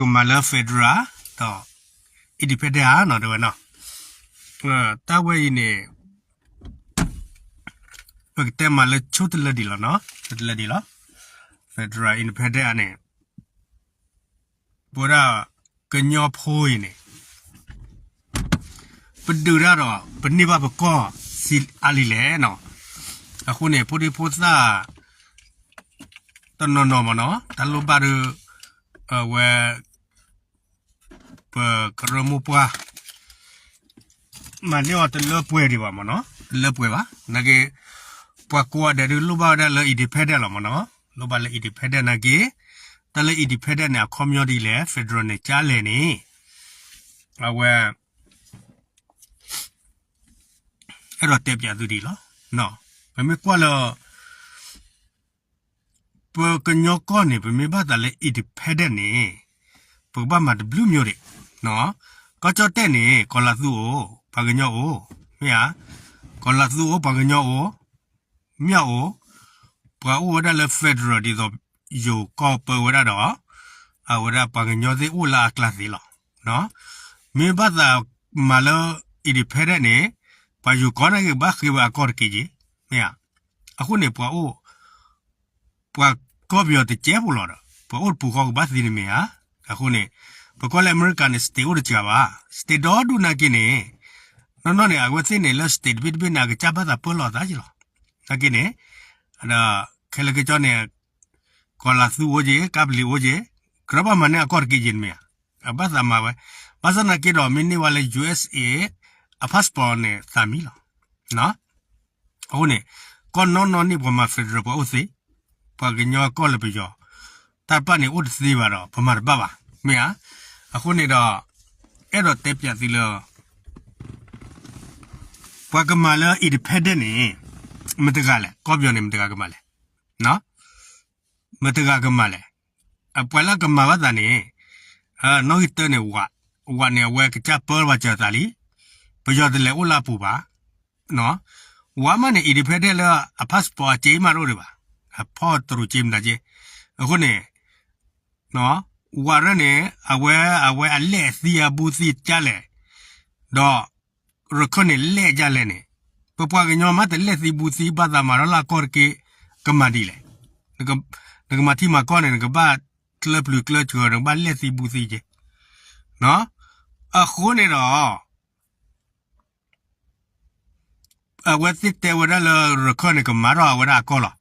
ပကမၤလၢ federal ဒီး independent ဧါနီၤ တဲဝဲနီၤ. တၢ်ဝဲအံၤန့ၣ် ပကတဲမၤလၢဆိတလၢဒံးလီၤနီၤ, ဆိတလၢဒံးလီၤ. Federal independent န့ၣ် ပဝဲဒၣ်ကညီဖိအံၤန့ၣ် ပဒုးတၢ်ဒီး ပန့ၢ်ဘၣ်ပကီၢ်ဆံးအါလံလဲၣ်နီၤ. အဃိန့ၣ် ဖိဒံဖိသၣ် တနီၤနီၤမ့ၢ်နီၤ တၢ်လိၣ်ဘၣ်ဒီး အဝဲ ပကရၢမိၢ်ပှၢ် မၤန့ၢ်အီၤတလၢပှဲၤဒံးဘၣ်မ့ၢ်နီၤ, တလၢပှဲၤဘၣ်. နာ်က့ ပှၤကိးဂၤဒဲးဒုးလိၣ်ဘၣ်ဝဲဒၣ်လၢ independent လီၤမ့ၢ်နီၤ, လိၣ်ဘၣ်လၢ independent နာ်က့ တၢ်လၢ independent န့ၣ် အခီပညီဒ်လဲၣ်, federal န့ၣ် ကၢ်လဲၣ်န့ၣ် အဝဲ အဲၣ်ဒိးတဲပၠးသုဒ်အံၤလီၤ. ပမ့ၢ်ကွၢ်လၢ ပကညီကီၢ်န့ၣ် ပမ့ၢ်ဘၣ်သးလၢ independent န့ၣ် ပကဘၣ်မၤတဘျုးမံၤဒံး. ကီၢ်ကၠီၣ်တဲၣ်န့ၣ် ကီၤလၤသူအိၣ် ပှၤကညီအိၣ်, မ့ၢ်ဧါ, ကီၤလၤသူအိၣ် ပှၤကညီအိၣ်, မ့ၢ်ဧါအိၣ်, ပှၤအိၣ်ဝဲဒၣ်လၢ federal ဒ်သိး ယိၤကီၢ်ပၢဝဲဒၣ်ဒီး အဝဲဒၣ်ပှၤကညီသ့ၣ်အိၣ်လၢအကျါသ့လီၤ. မ့ၢ်ဘၣ်သးမၤလၢ independent န့ၣ် ပှၤယိၤကီၢ်နာ်က့ ကဘၣ်ဃ့ဝဲအကီၢ်တက့ၢ်က့ၢ်, မ့ၢ်ဧါ. အဃိန့ၣ် ပှၤအိၣ် ပှၤကီၢ်ပယီၤတကဲဖိလီၤဒီး ပှၤအိၣ်တပူၤဃီကဘၣ်သ့န့ၣ်မ့ၢ်ဧါ. အဃိန့ၣ် ပကွၢ်လၢအမဲရကၤန့ၣ် state အိၣ်တစှၤဘၣ်, state ဒီဒူၣ်နာ်က့န့ၣ် နီၢ်နီၢ်န့ၣ် အဝဲသ့ၣ်န့ၣ်လၢ state တဘ့ၣ်တဘ့ၣ်န့ၣ် အကစၢ်ဘၣ်သးပၢလီၤအသးက့ၤလီၤ. နာ်က့န့ၣ် ဒီးခဲလၢာ်ခဲဆ့န့ၣ် ကီၤလၤသူအိၣ်က့ၤ ကပလံၤအိၣ်က့ၤ ကြၢးဘၣ်မၤန့ၢ်အကီၢ်တက့ၢ်က့ၢ်န့ၣ်မ့ၢ်ဧါ. အဘၣ်သးမၤဝဲ ဘၣ်ဆၣ်နာ်က့ဒီး မ့ၢ်န့ၢ်ဝဲလၢ USA အ passport န့ၣ် သးမံလီၤ. အဃိန့ၣ် ကီၢ်နီၢ်နီၢ်န့ၣ် ပှၤမၤ federal ပှၤအိၣ်သ့, ပှၤကညီကီၢ်လၢပယီၤ တၢ်တဖၣ်န့ၣ်အိၣ်တသ့ဘၣ်ဒီး ပမၤတဘၣ်ဘၣ် မ့ၢ်ဧါ. အဃိန့ၣ်ဒီး အဲၣ်ဒိးတဲပၠးသုလၢ ပှၤကမၤလၢ independent န့ၣ် မတဂၤလဲၣ်, ကီၢ်ပယီၤန့ၣ်မတဂၤကမၤလဲၣ်, မတဂၤကမၤလဲၣ်. ပှၤလၢကမၤဘၣ်သးန့ၣ် နီၣ်ဂံၢ်တၢန့ၣ် ဝး, ဝးန့ၣ် အဝဲကစၢ်ပၢဘၣ်စၢၤသးလံ, ပယီၤတလဲၤအိၣ်လၢအပူၤဘၣ်. ဝးမးန့ၣ် independent လၢအ passport အစ့မးတအိၣ်ဒံးဘၣ်, အဖီၣ်တရူးစ့မတၤစ့. အဃိန့ၣ် ဝးရၢၢ်န့ၣ် အဝဲ အဝဲအလဲၣ်သံအဘူးသံကၢ်လဲၣ်, ဒီးရခၢၣ်န့ၣ်လဲၣ်ကၢ်လဲၣ်န့ၣ် ပပှၤကညီမးတလဲၣ်သံဘူးသံ ဘၣ်သးမၤထီၣ်လၢအကီၢ်တက့ၢ် ကမၤဒ်လဲၣ်. နကမၤထံမၤကီၢ်န့ၣ် နကဘၣ်ကျၢပျုၤကျၢစှၤ နကဘၣ်လဲၣ်သံဘူးသံက့ၤ. အဃိန့ၣ်ဒီး အဝဲသ့ၣ်တဲဝဲဒၣ်လၢရခၢၣ်န့ၣ် ကမၤထီၣ်အဝဲဒၣ်အကီၢ်လီၤ.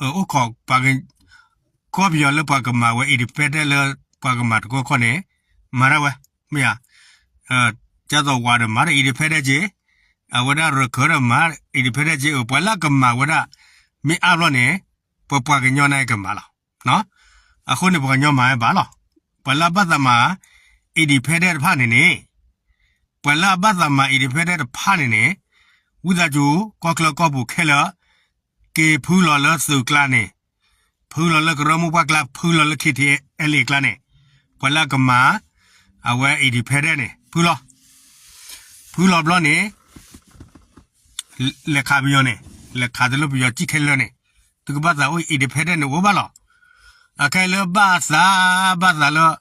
အိၣ်ခိးပှၤ ကီၢ်ပယီၤလၢပှၤကမၤဝဲ independent လၢပှၤကမၤတကီၢ်ခီၣ်န့ၣ် မၤဒၣ်ဝဲ မ့ၢ်ဧါ. ကၢ်သိးဝးဒီးမၤဒီး independent က့, အဝဲဒၣ်ရခၢၣ်ဒီးမၤ independent က့, ပှၤလၢကမၤဝဲဒၣ် မ့ၢ်အါဘျီန့ၣ် ပပှၤကညီန့ၣ်ကမၤလီၤ. အဃိန့ၣ် ပှၤကညီမၤဝဲဘၣ်လီၤ. ပှၤလၢအဘၣ်သးမၤ independent တဖၣ်န့ၣ်န့ၣ် ပှၤလၢအဘၣ်သးမၤ independent တဖၣ်န့ၣ်န့ၣ် ဝံသးစူၤ ကီၢ်ချၢကီၢ်ပူၤခဲလၢာ် က့ၤဖုလီၤလၢသုးကျါန့ၣ်, ဖုလီၤလၢကရၢမိၢ်ပှၢ်ကျါ, ဖုလီၤလၢ ခ့ထံအဲလ့ၣ် ကျါန့ၣ်, ပှၤလၢအကမၤ အဝဲ independent န့ၣ် ဖုလီၤ. ဖုလီၤဘျီန့ၣ် လဲၤခးပယီၤန့ၣ်, လဲၤခးတလၢပယီၤကံၣ်ခဲလၢာ်န့ၣ်, သုကဘၣ်သးအိၣ် independent န့ၣ်အိၣ်ဘၣ်လီၤ. အခဲအံၤလၢဘၣ်သး, ဘၣ်သးလၢ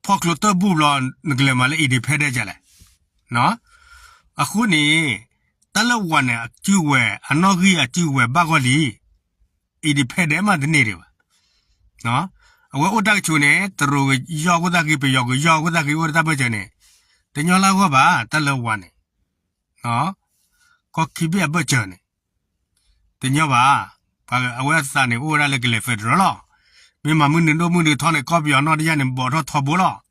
ဖီၣ်ကျိတၢၢ်ဘူၣ်ဘျီ နကလဲၤမၤလၢ independent ဒ်လဲၣ်. အဃိန့ၣ် တၢ်လၢဝၤန့ၣ် အစုကဝဲၤ အနီၣ်ဂံၢ်အစုကဝဲၤဘၣ်ဂီၢ်လံ independent မးတန့ၢ်ဒံးဘၣ်. အဝဲအိၣ်တၢ်ကဆိးန့ၣ် တရူးကယီၢ်အဃိသတးဂ့ၤ ပယီၤကယီၢ်အဃိသတးဂ့ၤ အိၣ်ဒီးတၢ်ဘၢၣ်စၢၤန့ၣ် တညီလၢအဂီၢ်ဘၣ်. တၢ်လၢဝၤန့ၣ် ကီၢ်ခံဘ့ၣ်အဘၢၣ်စၢၤန့ၣ် တညီဘၣ်. အဝဲအသးန့ၣ် အိၣ်ဝဲဒၣ်လၢကလဲၤ federal လီၤ. မ့ၢ်မၤမုၢ်နုာ်ဒိၣ်မုၢ်နုာ်ထီန့ၣ် ကီၢ်ပယီၤနီၣ်တယၢ်န့ၣ် ဘီးထီၣ်ထီဘိလီၤ.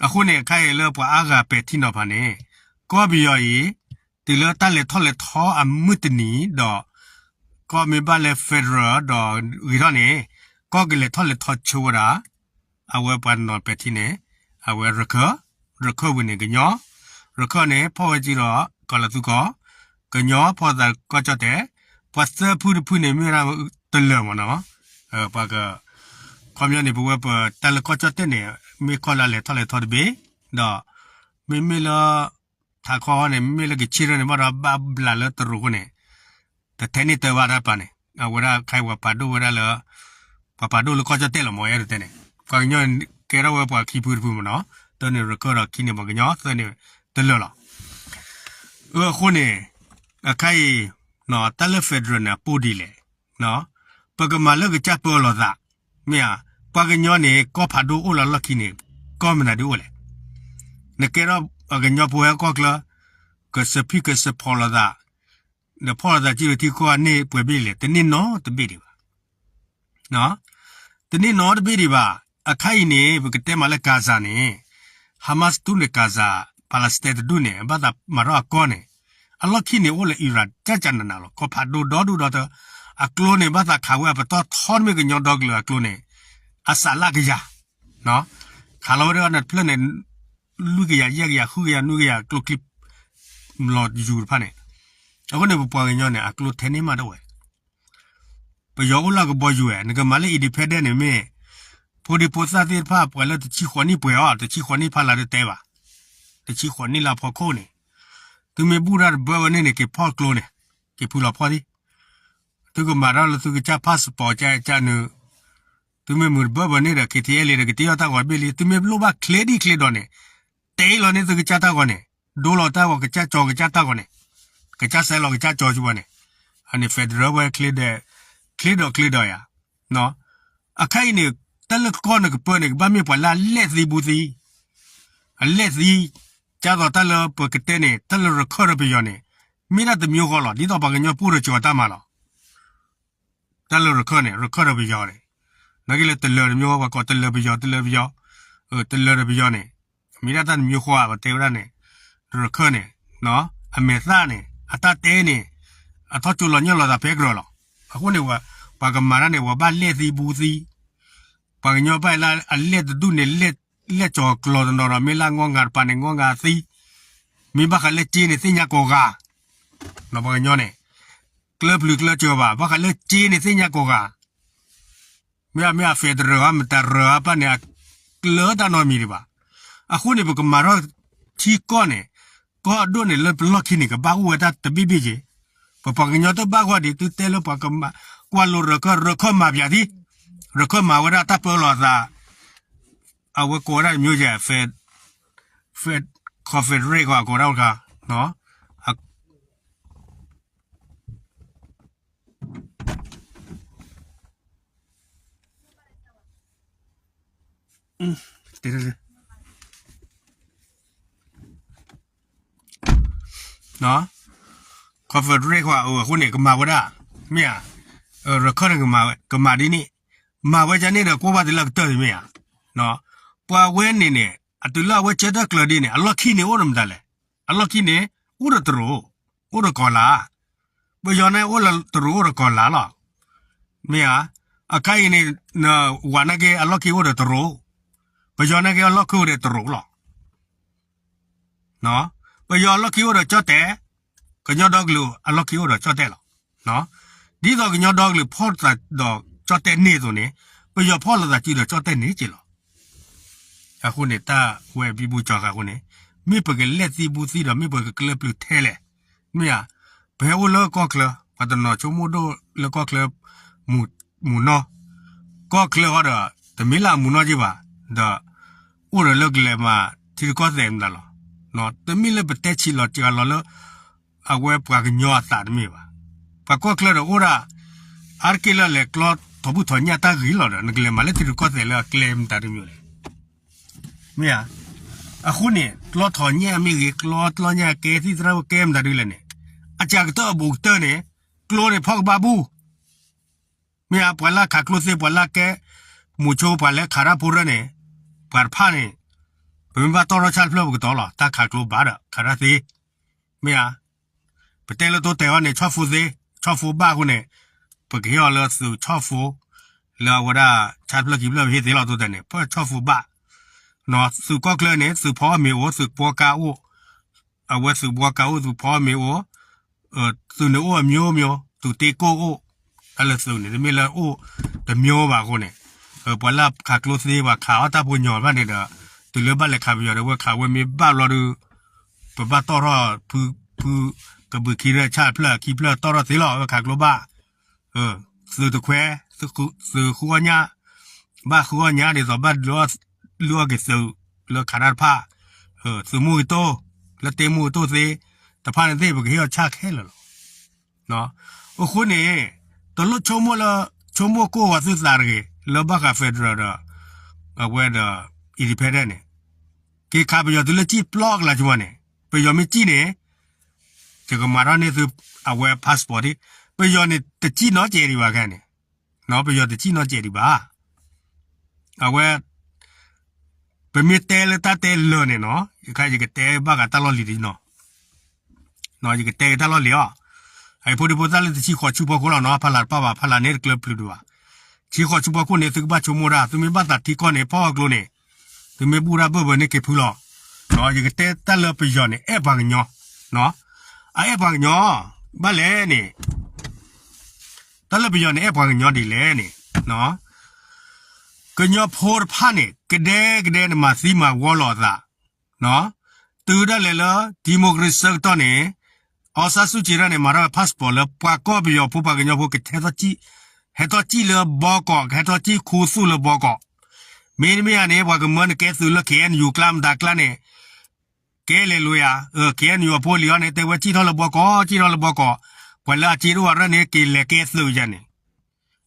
အဃိန့ၣ် ခဲအံၤလၢပှၤအါဂၤပဲာ်ထံနီၤဖးန့ၣ် ကီၢ်ပယီၤအံၤ တုၤလၢတၢ်လဲၤထီၣ်လဲၤထီအမုၢ်တနံၤဒီး ကီၢ်မ့ၢ်ဘၣ်လၢ federal ဒီးဂ့ၤထီၣ်န့ၣ် ကီၢ်ကလဲၤထီၣ်လဲၤထီဆိဝဲဒၣ် အဝဲပှၤနီၤပဲာ်ထံန့ၣ် အဝဲရခၢၣ်, ရခၢၣ်ဝံၤန့ၣ်ကညီ, ရခၢၣ်န့ၣ် ဖီၣ်ဝဲကံဒီးကီၤလၤသူကီၢ်, ကညီဖီၣ်သးကီၢ်ကၠီၣ်တဲၣ်, ပှၤသၢဖုတဖုန့ၣ် မ့ၢ်ဝဲဒၣ်တလၢာ်မ့ၢ်နီၤ, ပှၤက, ခီပညီန့ၣ် ပဝဲပတၢ်လၢကီၢ်ကၠီၣ်တဲၣ်န့ၣ် မ့ၢ်ကီၢ်လၢအလဲၤထီၣ်လဲၤထီတဘ့ၣ်, ဒီး မ့မ့ၢ်လၢ ထးခီန့ၣ် မ့မ့ၢ်လၢကဆ့ၣ်ထၢၣ်န့ၣ် ဘၣ်ဒီးဘၣ်ဘျးလၢတရူးအဃိန့ၣ် တထဲန့ၢ်တၢ်ဘၣ်တၢ်ပာ်န့ၣ် အဝဲဒၣ်ခဲအံၤပှၤပာ်ဒိၣ်ဝဲဒၣ်လၢ ပှၤပာ်ဒိၣ်လၢကီၢ်ကၠီၣ်တဲၣ်လီၤ မ့ၢ်အဲၣ်ဒိးတဲန့ၣ် ပှၤကညီန့ၣ် ကဲထီၣ်ဝဲပှၤခံဖုတဖုမ့ၢ်နီၤ, တၢန့ၣ်ရခၢၣ်ဒီးခံန့ၣ်ပှၤကညီ, သၢန့ၣ်တလၢာ်လီၤ. အဃိန့ၣ် အခါအံၤ တၢ်လၢ federal န့ၣ် အပိၢ်ဒ်လဲၣ်, ပကမၤလၢကစၢ်ပၢလီၤသး, မ့ၢ်ဧါ, ပှၤကညီန့ၣ် ကီၢ်ဖးဒိၣ်အိၣ်လၢအလီၢ်ခံန့ၣ် ကီၢ်မနုၤဒုအိၣ်လဲၣ်. နကဲထီၣ်ပှၤကညီဖိဟဲကီၢ်ချၢ ကစၢဖံးကစၢဖီလီၤသး, ဒီးဖီၣ်လီၤသးစုဒီးထံကီၢ်န့ၣ်ပှဲၤဘ့ၣ်လဲၣ်, တန့ၢ်နီတဘ့ၣ်ဒံးဘၣ်. တန့ၢ်နီတဘ့ၣ်ဒံးဘၣ်. အခါအံၤန့ၣ် ပကတဲမးလၢ Gaza န့ၣ် Hamas တဒူၣ်န့ၣ် Gaza Palestine တဒူၣ်န့ၣ် ဘၣ်သးမၤထီၣ်အကီၢ်န့ၣ် အလီၢ်ခံန့ၣ်အိၣ်လၢ Iran ကၢ်ကၢ်နးနးလီၤ. ကီၢ်ဖးဒိၣ်ဒီဒူၣ်ဒီတၢ်, အကျိန့ၣ် ဘၣ်သးခးဝဲအပတီၢ်ထီန့ၣ်မ့ၢ်ကညီဒီကလုာ်အကျိန့ၣ် အစးလၢကယၤ, ခးလီၤဝဲဒၣ်န့ၣ်တဖျၢၣ်န့ၣ် လွံၢ်ကယၤ ယဲၢ်ကယၤ ဃုကယၤ နွံကယၤ ကျိချံ လီၤယူၤတဖၣ်န့ၣ်, အဃိန့ၣ် ပပှၤကညီန့ၣ် အကျိထဲန့ၢ်မးတဝဲ ပယီၤအိၣ်လၢကဘီယူၤဝဲ, နကမၤလၢ independent န့ၣ်မ့ၢ် ဖိဒံဖိသၣ်သ့ၣ်တဖၣ် ပှၤလၢတဆံဃိးနံၣ်ပှဲၤအီၤ, တဆံဃိးနံၣ်ဖးလၢတတဲဘၣ်, တဆံဃိးနံၣ်လၢအဖီခိၣ်န့ၣ်, သုမ့ၢ်ဘူၣ်တၢ်တဘၢဝဲန့ၣ်န့ၣ် က့ၤဖီၣ်ကျိန့ၣ်, က့ၤဖုလီၤဖီၣ်သံ, သုကမၤတၢ်လၢသုကစၢ် passport ကကနုာ်, သုမ့ၢ်မုာ်တဘၢဘၢန့ၣ်ဒီး KTLA ဒီးကတ့အီၣ်တၢ်ဂီၤတဘ့ၣ်လံ, သုမ့ၢ်လိၣ်ဘၣ်ချ့ဒံၣ်ချ့ဒီးန့ၣ်, တဲလီၤန့ၢ်သုကစၢ်တၢ်ဂီၤန့ၣ်, ဒိလီၤတၢ်ဂီၤကစၢ်ကၠီကစၢ်တၢ်ဂီၤန့ၣ်, ကစၢ်စဲးလီၤကစၢ်ကၠီကဝဲန့ၣ်, အန့ၣ် federal ဝဲချ့ဒီး, ချ့ဒီးချ့ဒီးယၤ, အခါအံၤန့ၣ် တၢ်လၢကီၢ်နကပၢန့ၣ် ကဘၣ်မ့ၢ်ပှၤလၢအလဲၢ်သံဘူးသံ, အလဲၢ်သံ, ကၢ်သိးတၢ်လၢပကတဲန့ၣ် တၢ်လၢရခၢၣ်ဒီးပယီၤန့ၣ်, မ့ၢ်ဒၣ်တမျိုးဃီလီၤ, ဒ်သိးပှၤကညီပူၣ်ဒီးကၠီၤတၢ်မၤလီၤ. တၢ်လၢရခၢၣ်န့ၣ် ရခၢၣ်ဒီးပယီၤန့ၣ်, နာ်က့လၢတလၢတမျိုး ပှၤကိးတလၢပယီၤ တလၢပယီၤ, တလၢဒီးပယီၤန့ၣ်, မ့ၢ်ဒၣ်တၢ်တမျိုးဃီဧါ ပတဲဝဲဒၣ်န့ၣ်, ရခၢၣ်န့ၣ်, အမဲာ်သၣ်န့ၣ် အတၢ်တဲန့ၣ်, အထီၣ်ကၠိလီၤညၢၣ်လီၤသးဖဲကရၢလီၤ. အဃိန့ၣ် ပှၤကမၤတၢ်န့ၣ် ပှၤဘၣ်လဲၢ်သံဘူးသံ, ပှၤကညီဘၣ်လၢအလဲၢ်တဒူၣ်န့ၣ် လဲၢ်ကၠီၤကျီၤတနီၤဒီး မ့ၢ်လၢအငီၢ်ငါတပၤန့ၣ် ငီၢ်ငါသံ, မ့ၢ်ဘၣ်ဃးလၢစ့န့ၣ် သ့ၣ်ညါကိးဂၤ, ပှၤကညီန့ၣ် ကျၢပျုၤကျၢစၢၤဘၣ်, ဘၣ်ဃးလၢစ့န့ၣ် သ့ၣ်ညါကိးဂၤ, မ့ၢ်အမ့ၢ်အ federal ဧါ မတၤရၢဧါ ပၣ်န့ၣ် အကျၢတၢ်နီတမံၤဒံးဘၣ်. အဃိန့ၣ် ပကမၤထီၣ်ထံကီၢ်န့ၣ်, ကီၢ်ဒိၣ်န့ၣ် လၢပလီၢ်ခံန့ၣ် ကဘၣ်အိၣ်ဝဲတၢ်တဘ့ၣ်ဘ့ၣ်က့ၤ, ပပှၤကညီတဘၣ်ဂီၢ်ဒံး သုတဲလၢပှၤကမၤ, ကွၢ်လိရခၢၣ်, ရခၢၣ်မၤပၠးသံ, ရခၢၣ်မၤဝဲဒၣ်တၢ်ပၢလီၤသး, အဝဲကိးဝဲဒၣ်တမျိုးကဲ Fed, Fed, Confederate ကီးကိးဒၣ်တခါ, confederate ဃီအဃိန့ၣ် ကမၤဝဲဒၣ်, မ့ၢ်ဧါ, ရခၢၣ်န့ၣ် ကမၤဒ်န့ၣ်, မၤဝဲဒ်န့ၣ်ဒီး ကွၢ်ဘၣ်တ့ၢ်လၢကတၢၢ်န့ၣ်မ့ၢ်ဧါ, ပှၤဝဲန့ၣ်န့ၣ် အတုၤလၢအဝဲဆၢထၢၣ်ကျၢၤဒ်န့ၣ် အလီၢ်ခံန့ၣ်အိၣ်ဒီးမတၤလဲၣ်, အလီၢ်ခံန့ၣ် အိၣ်ဒီးတရူး, အိၣ်ဒီးကီၤလၤ ပယီၤန့ၣ်အိၣ်လၢတရူးအိၣ်ဒီးကီၤလၤလီၤ. မ့ၢ်ဧါ, အခါအံၤန့ၣ် ဝၤနာ်က့အလီၢ်ခံအိၣ်ဒီးတရူး, ပယီၤနာ်က့အလီၢ်ခံအိၣ်ဒီးတရူးလီၤ. ပယီၤအလီၢ်ခံအိၣ်ဒီးကၠီၣ်တဲၣ်, ကညီဒီကလုာ်အလီၢ်ခံအိၣ်ဒီးကၠီၣ်တဲၣ်လီၤ. ဒ်သိးကညီဒီကလုာ်ဖီၣ်သးဒီးကၠီၣ်တဲၣ်န့ၣ်အသိးန့ၣ်, ပယီၤဖီၣ်လိာ်သးစုဒီးကၠီၣ်တဲၣ်န့ၣ်က့ၤလီၤ. အဃိန့ၣ် တၢ်ဝဲဘံဘူကၠီၤဃာ်အဃိန့ၣ်, မ့ၢ်ပကလဲၢ်သံဘူးသံဒီး မ့ၢ်ပကကျၢၢ်ပျုၤထဲလဲၣ်, မ့ၢ်ဧါ, ပဟဲအိၣ်လၢကီၢ်ချၢ, ပှၤတနီၤဆိကမိၣ်ဒိၣ်လၢကီၢ်ချၢ မုာ်နီၢ်, ကီၢ်ချၢဃီဒီး တမ့ၢ်လၢအမုာ်နီၢ်က့ၤဘၣ်, ဒီး အိၣ်ဒီးလၢကလဲၤမၤထံရူၢ်ကီၢ်သဲးမတၤလီၤ. တမ့ၢ်လၢပတဲဆံးလီၤစှၤလီၤလၢ အဝဲပှၤကညီအသးတမ့ၢ်ဘၣ်. ပှၤကီၢ်ချၢဒီးအိၣ်ဒၣ် အါတက့ၢ်လၢလဲၤကျီထီၣ်ဘူၣ်ထီၣ်ညၣ်တၢ်ဂ့ၤလီၤဒီး နကလဲၤမၤလၢထံရူၢ်ကီၢ်သဲးလၢအကျဲမတၤတမံၤလဲၣ်. မ့ၢ်ဧါ, အဃိန့ၣ် ကျီထီၣ်ညၣ်မ့ၢ်ဂ့ၤ, ကျီကျီညၣ်ကဲ သံၣ်သရၣ်ကဲမတၤဒ်လဲၣ်န့ၣ်, အစှၤကတၢၢ်အဘူးကတၢၢ်န့ၣ် ကျိန့ၣ်ဖီၣ်ကဘၣ်ဘူၣ် မ့ၢ်ဧါ, ပှၤလၢခးကျိသ့ ပှၤလၢကဲ မုဆိုး ပှၤလၢခးတၢ်ဖိရၢၢ်န့ၣ်, ပှၤတဖၣ်န့ၣ် ပမ့ၢ်ဘၣ်တီၣ်ထီၣ်ဆၣ်တဖျၢၣ်ပကတီၤလီၤ, တၢ်ခးကျိဘၣ်ဒီးခးတၢ်သ့, မ့ၢ်ဧါ, ပတဲလၢတိတဲာ်အီၤန့ၣ် ဆီၣ်ဖိသ့, ဆီၣ်ဖိဘၣ်အဃိန့ၣ်, ပကဟ့ၣ်အီၤလၢသုးဆီၣ်ဖိ, လၢအဝဲဒၣ် ဆၣ်တဖျၢၣ်ခံဖျၢၣ် ပဟ့ၣ်သ့လီၤတိတဲာ်န့ၣ် ဖၢၣ်ဆီၣ်ဖိဘၣ်, သုးကီၢ်ချၢန့ၣ် သုးဖီအီၣ်မ့ၤအိၣ်, သုးပှီကါအိၣ်, အဝဲသုးပှီကါအိၣ် သုးဖီအီၣ်မ့ၤအိၣ်, သုးန့ၣ်အိၣ်အမျိုးမျိုး, သုးတ့ကိၣ်အိၣ်, တၢ်လၢသုးန့ၣ် တမ့ၢ်လၢအိၣ်တမျိုးဘၣ်အဃိန့ၣ်, ပှၤလၢခးကျိသ့ ပှၤခးအီၣ်တၢ်ဖိညီဘၣ်န့ၣ်ဒီး, တုၤလၢဘၣ်လဲၤခးပယီၤဒီး ဝဲခးဝဲမ့ၢ်ဘၣ်ဘျီဒီး, ပဘၣ်တီၣ်ထီၣ်ဖု, ဖု, ကဘုးခံဖျၢၣ် ဆၣ်တဖျၢၣ်ခံဖျၢၣ်တီၣ်ထီၣ်သ့လီၤ, ဝဲခးကျိဘၣ်, သုးတခွဲ, သုးဃုအီၣ်ညၣ် ဘၣ်ဃုအီၣ်ညၣ်ဒ်သိး ဘၣ်လုၢ်အီၣ်က့ၤသုးလၢခးတၢ်တဖၣ်, သုးမုၢ်ကတိၢ်, လၢတ့မုၢ်ကတိၢ်သ့ၣ်တဖၣ်န့ၣ်သ့ၣ် ပကဟ့ၣ်အီၤဆၣ်ခဲလၢာ်လီၤ. အဃိန့ၣ် တလိၣ်ဆိကမိၣ်လၢ ဆိကမိၣ်ကိၢ်ဝဲသုသးတဂ့ၤ လၢဘၣ်ဃး federal ဒီး အဝဲဒီး independent န့ၣ် က့ၤခးပယီၤသုလၢကၠံၣ်ပျီကလါဆိဝဲန့ၣ် ပယီၤမ့ၢ်ကၠံၣ်န့ၣ် ယကမၤထီၣ်န့ၢ်သုအဝဲ passport ဒ် ပယီၤန့ၣ်တကၠံၣ်နီတစဲးဒံးဘၣ်ခဲန့ၣ်, ပယီၤတကၠံၣ်နီတစဲးဒံးဘၣ်. အဝဲ ပမ့ၢ်တဲလၢတၢ်တဲလၢာ်န့ၣ်နီၤ ယခါယကတဲဘၣ်ဃးတၢ်လီၢ်လံၤတနီၤ, ယကတဲက့ၤတၢ်လီၢ်လံၤအီၤ, အဖိဒံဖိသၣ်လၢတဆံဃိးဆူဖီခိၣ်လီၤနီၤ ဖးလးတပၣ်ဘၣ် ဖးလးန့ၣ်တကျၢၤပျုၤဒံးဘၣ်, ဆံဃိးဆူဖီခိၣ်န့ၣ် သုကဘၣ်ဆိကမိၣ်တၢ် သုမ့ၢ်ဘၣ်သးထံကီၢ်န့ၣ် ဖီၣ်အကျိန့ၣ် သုမ့ၢ်ဘူၣ်တၢ်ဘၢၣ်ဘၢန့ၣ်က့ၤဖုလီၤ, ယကတဲတၢ်လၢပယီၤန့ၣ် အဲၣ်ပှၤကညီ, အအဲၣ်ပှၤကညီ, ဘၣ်လဲၣ်န့ၣ် တၢ်လၢပယီၤန့ၣ် အဲၣ်ပှၤကညီဒ်လဲၣ်န့ၣ်, ကညီဖိတဖၣ်န့ၣ် ကဒဲကဒဲန့ၣ် မၤသံမၤဝီလိာ်အသး, တုၤဒၣ်လဲာ်လၢ democracy ဆၢကတီၢ်န့ၣ် အောင်ဆန်းစုကြည် ဒၣ်န့ၣ် မၤထီၣ်ဝဲ passport လၢပှၤကီၢ်ပယီၤဖိ ပှၤကညီဖိ ကဟဲထီၣ်ကၠံၣ်လၢဘီကီး ကဟဲထီၣ်ကၠံၣ်ခူသူၣ်လၢဘီကီး, မ့တမ့ၢ်ဧါန့ၣ် ပှၤကမၢနကဲသုးလၢ KNU ကျါမတၤကျါန့ၣ် ကဲလဲၤလိာ်ယၤ, KNU အဖိလံၤအီၤန့ၣ် တဲဝဲကၠံၣ်ထီၣ်လၢဘီကီး ကၠံၣ်ထီၣ်လၢဘီကီး, ပှၤလၢအကၠံၣ်တအိၣ်ဝဲဒၣ်န့ၣ် က့ၤလဲၤကဲသုးယၤန့ၣ်,